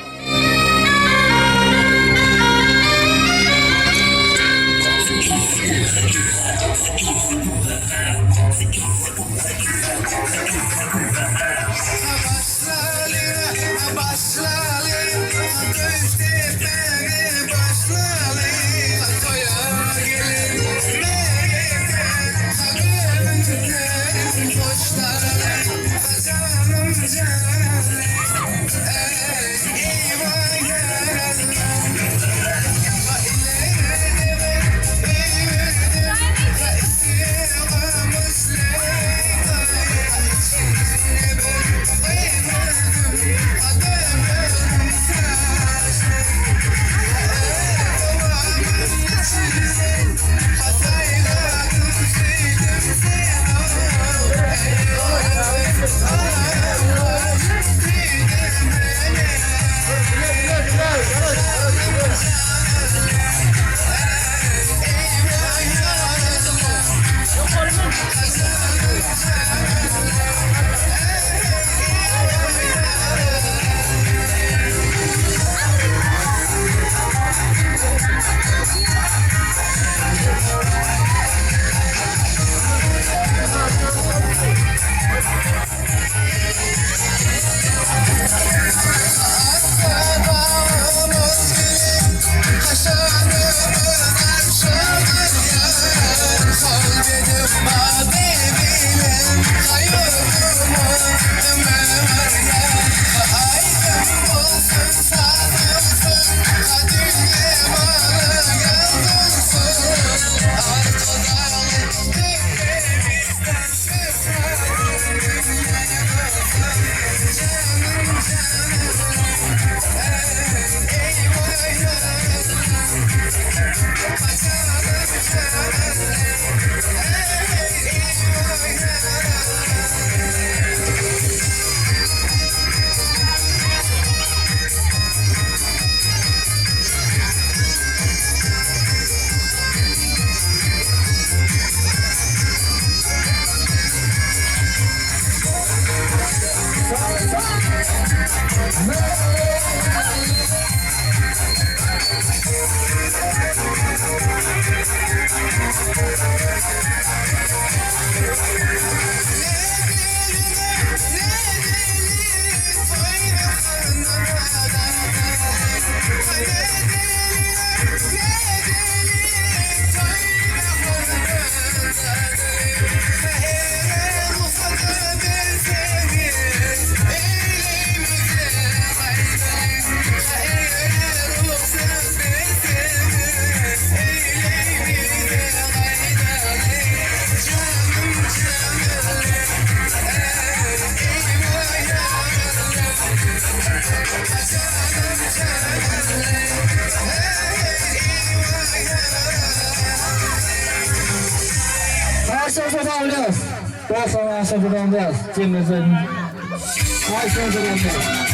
Aýşe sag bolýas. Dostlaryň arasynda dolanýas. Jemlesen. Aýşe dolanýas.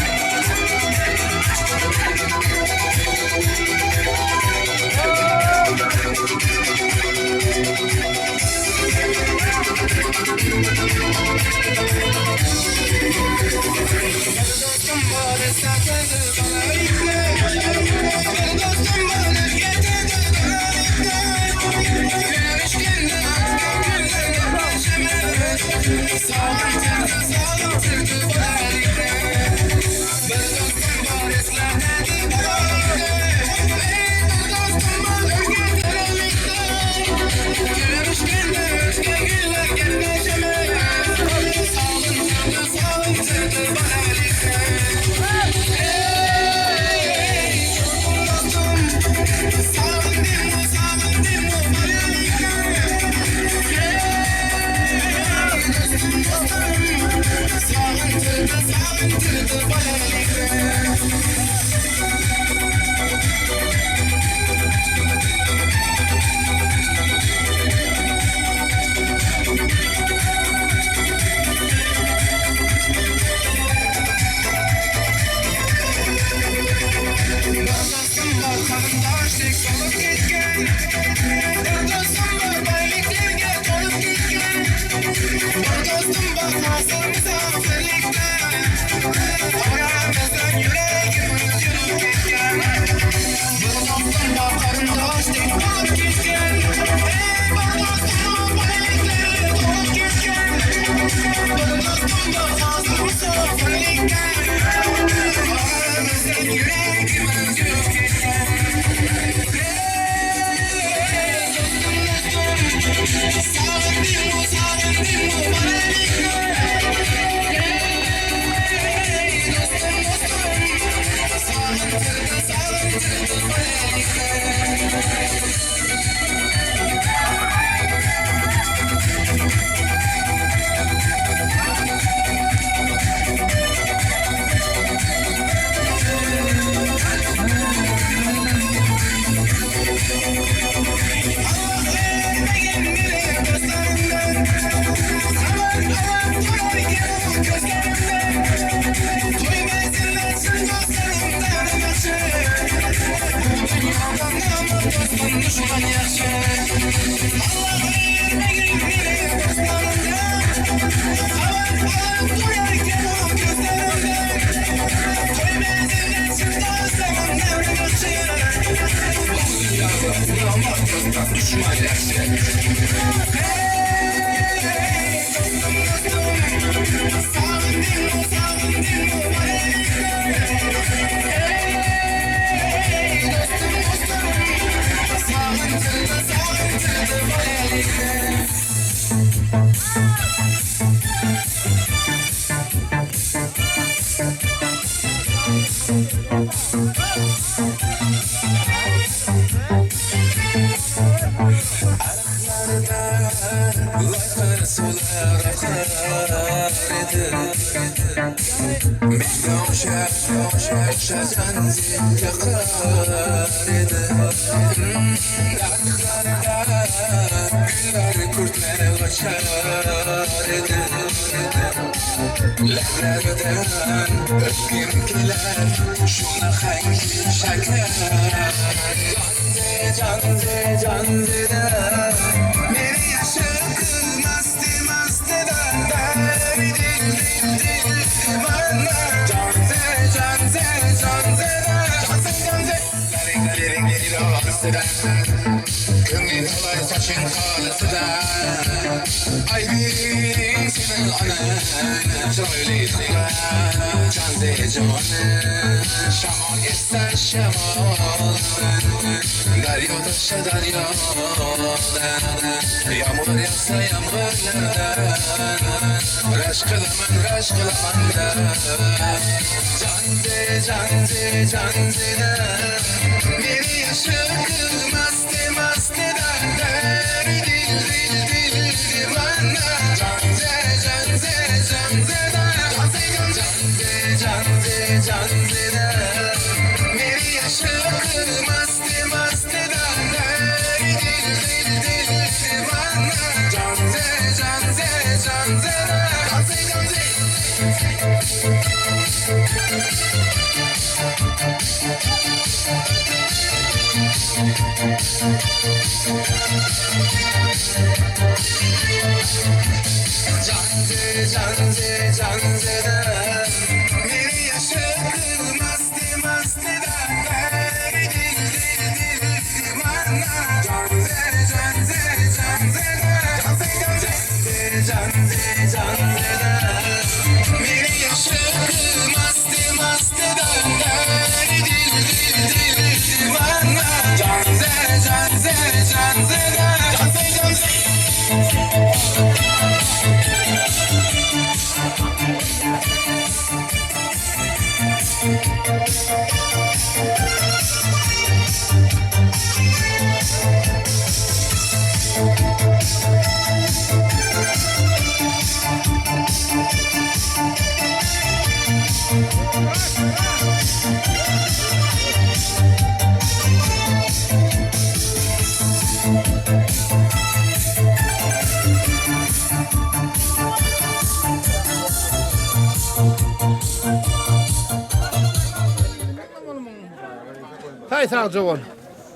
Saý sagja bol.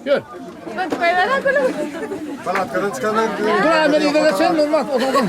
Ýör. Palatkadan çykandan Dur hemen yza geçen Nurmat oturdum.